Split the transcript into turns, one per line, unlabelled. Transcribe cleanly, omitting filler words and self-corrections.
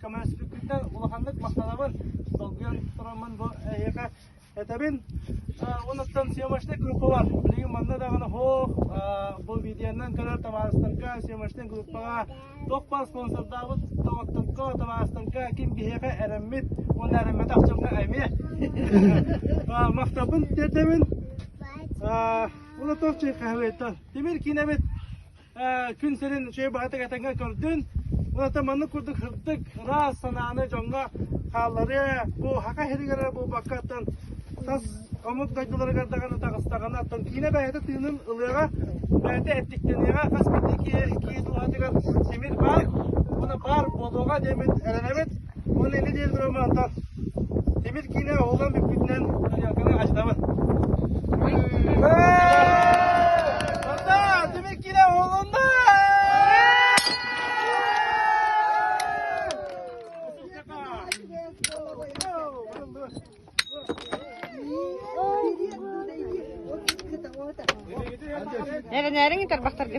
Көмөлөспүккүттэн улаханнык махтанабын. Долгуйан тураммын бу эһиэхэ этэбин. Онуттан съемочный группа бар. Билигин манна даҕаны һуох бу видеонан көрөр табаарыстарга съемочный группаҕа туох баар спонсордаабыт доҕотторго, табаарыстарга ким биһиэхэ эрэммит уонна эрэммэтэх дьоҥҥо эмиэ махталбын тиэрдэбин. Уонна туох чуй Тимир киинэбит күн сирин үчүгэй баҕатык этэҥҥэ көрдүн. Уонна маннык курдук сырдык, ыраас санааны дьоҥҥо хаалларыа. Бу Саха сиригэр эрэ буолбакка, оттон тас омук дойдуларыгар даҕаны таҕыстаҕына, оттон киинэ бэйэтэ тыынын ылыаҕа, бэйэтэ эттиктэниэҕэ, хас биирдии киһи киһи дууһатыгар тимир баар, уонна баар буолуоҕа диэммит эрэнэбит. Уонна ини диэн тураммын онтон тимир киинэ уһуллан бүппүтүнэн тарелканы ачтабын. Тимир киинэ уһулунна!
Эрэнээриҥ тарбахтаргыт.